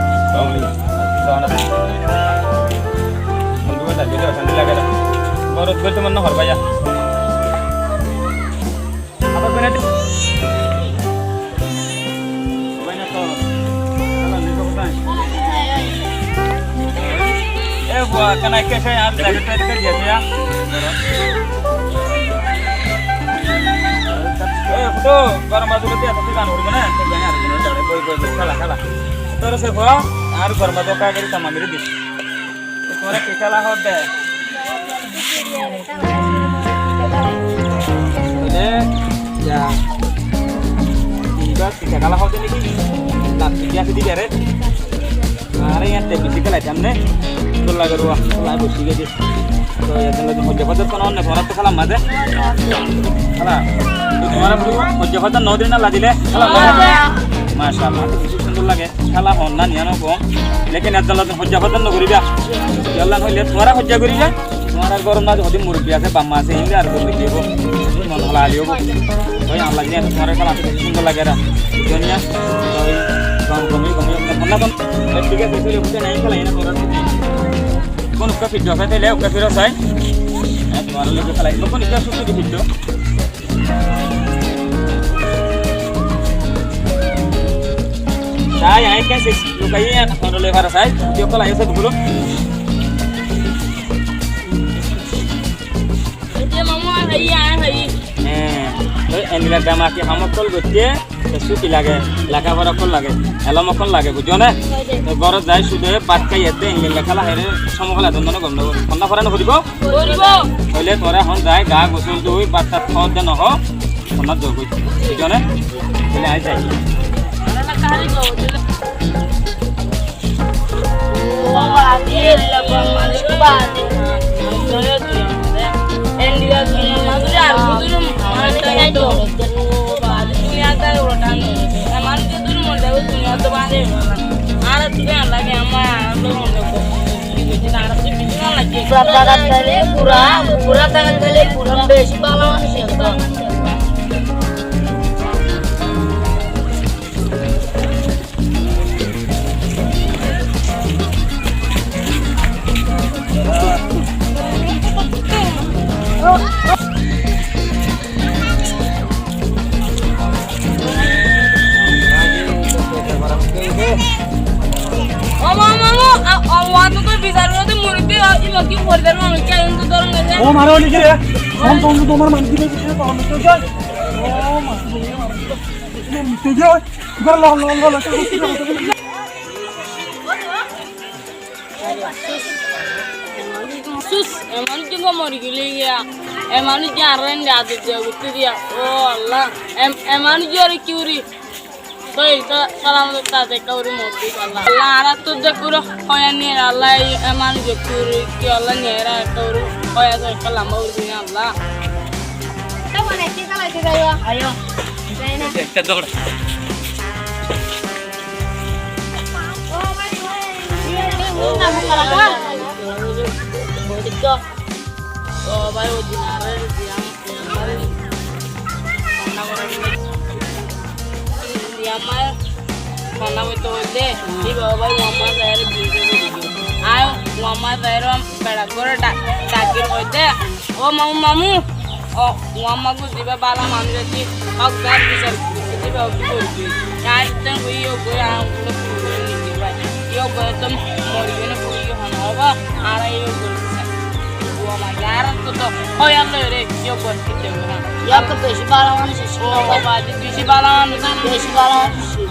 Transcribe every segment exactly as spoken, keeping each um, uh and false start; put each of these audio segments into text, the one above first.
Assalamu alaikum. Bondú, bondú, bondú, ocanti lage de. Gorot goitto mone no hoór báiya. Abar kone Kana ke se añár jacket tight kori diyé ya. E, futu, gorom bade de, eto gan goribo na, to gan ar goribo na, boi, boi, boi, khéla, khéla. Tor se fua, ar gorom bade ka gori tamam gori dis. Tumare ki khéla hoó de? Tóile, ya, iba ki khéla hoó de niki? Lap ki asé de re? Añára yían te beci kélaitam né. Dór lage ruwa, dór lage boicí giyé de. Toi ezzon loizon hoijja fodor hono onne tuáñrattú kélar mazé? Kéla. Toi tuáñra buli hoijja fodor no dile na ladile? Kéla. Macállah, añáttu beci cúndor lage. Kéla hon na niyan hon. Lekin ezzon loizon hoijja fodor no goriba. Kiyólla hoilé tuáñra hoijja goriba. Tuáñrar góror mazé hodún murubbi asé, baf-ma asé, iín ar gori diyé goi. Mon hola ali óibo. Toi añár lagi tuáñrar kéla beci cúndor lage ar. Buijjó né? Toi gom, gom, gom, gom, gom, gom. Toi thík asé, toi ókkan nai kéla, ene góror. Kon ukka fiddo asé, taile ukka fiddo sai. E, tuáñrar lagi kéla, kon ukka sukti di fiddo. Sai, añí ekkan sis lukai, añí ekkan loi fara sai. Udi okkol aiyó sai dukuro. Udi mamu, añí hai, añí hai. He, toi endilla dama ki ham okkol goitte, te suki lage, lekafora okkol lage, elom okkol lage, buijjó né? Toi górot zai sude bát hái ette endilla kéla haire, somo kéla dun dun gom no, honna fora no foribo? Foribo. Tóile tuáñra ehón zai, gaa gusól dui, bát tat hó de no hó, honnát zogói. Buijjó né? Tóile añí zai. Bura tákat óile bura, bura tákat óile bura beci bála manúic óibo. Ó mamu, mamu, a, a, uwáttu toi bisar goróde muriddi, a, iba ki foribar manuc, ki ayon to dóron gede. Ó mare, ó niki re? Ó, to, to, tomar mani dibe, to, to, to, ó ma. Tuí ki oi? Tuí ki oi? Lo, lo, lo, lo, lo. Sus, e manúic gun mori giyói giya. E manúic gun añára ende ador diya goittó diya. Ó Allah, e, e manúic ore ki gori? Toi, toi, salamot tate ekka gori mori di, Allah. Allah, añárattú de kuro hoyan niyé, Allah, e, e manúic ore ki gori, ki Allah niyé, ekka gori hoyan ekka lamba gori di, Allah. Ekta dór. Añí uwamma zaiyóre beçak goré dhak, dhak giyóre hoódde, ó mamu, mamu, ó uwamma gún zibá bála manúic asé, hók zar bisar gori diba, ó ki goríbi? Añí ítara goi yó goi, añí goi, yó goi to mori giyói, hone hoibo, añára yó goi. Uwamma, añára to, to hoyal loi re, yó goi, ki de goi. Yó to beci bála manúic asé. Ó bái, beci bála manúic asé. Beci bála manúic asé.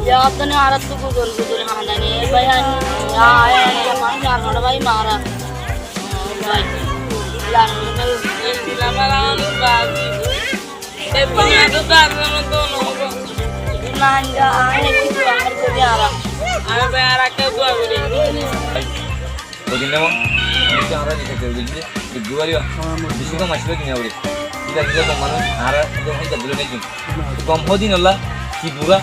Yá, to ne añárattú guzor guzor hana dani, e bái, añí, yá, añí, añí, añí, añí, añí, bái, mara. Bái, la, la, la, la, la, bái. E bái, añí to dar, añí to no, no. Na, na, añí ki dua gori ara. Añí bái, ara ke dua gori. Buijjó né, añára bicí gom asíl duniya uore. Ita, ita gom manúic, añára gom hoó de duniya uore. Gom hoó de inolla, ki bura,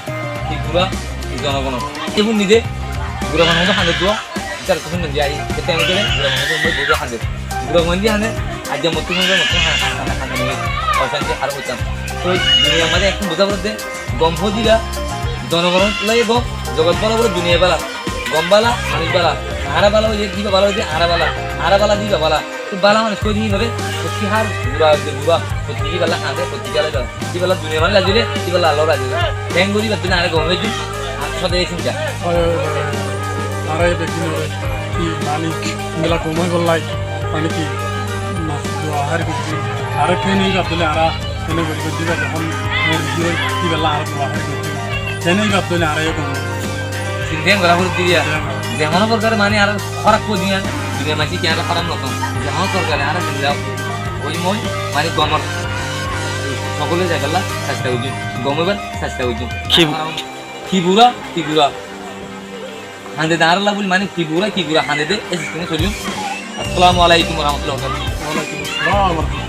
ki bura, ki zonogon. Ebbe nide, bura manúic hande dua, ita to nide ai, ita nide, bura manúic bura hande. Bura manúic hande, aijja mottu hande, mottu hande, hande, hande, hande, osanti har hoitam. Toi duniyar maze ekkán buza foredde, gom hoó de ira, zonogon loi gom, zogot bála bóle duniya bála. Gom bála, manúic bála. Añára bála óile diba bála óiye, añára bála. Añára bála diba bála. Toi bála manúic koi de ínore, fottí har bura óiye bura, fottí ki bála hande, fottí ki bála bála. Ki bála duniyar maze razi óile, ki bála Allah razi óile. Thank you, bála añára gom óiye, añára sode sinta. Ói, ói, ói, ói. Añára ei beggún ói. Ki mani, endilla gom óibolla, mani ki, no, dua hári goijjum. Añára kene ibá dóile añára kene gori gori diba, zehón mori giyói, ibálla añára dua hári goijjum. Kene ibá dóile añára yó gom óibo. Sinta gora foribo diya. Sinta gora. Zehón forkare mani añára hóraf goijjum, duniyar maze ki añára hóraf no tom. Zehón forkare añára zinda ói moi, mani gomor, sokole zaibálla cesta goijjum. Gom óibar cesta goijjum. Ki Añára hóraf Ki bura, ki gura. Hande de añára buli mani ki bura, ki gura hande de, e sisteme soliyum. Assalamu alaikum wa rahmatullahi wa barakatuhu. Wa alaikum assalam wa rahmatullahi.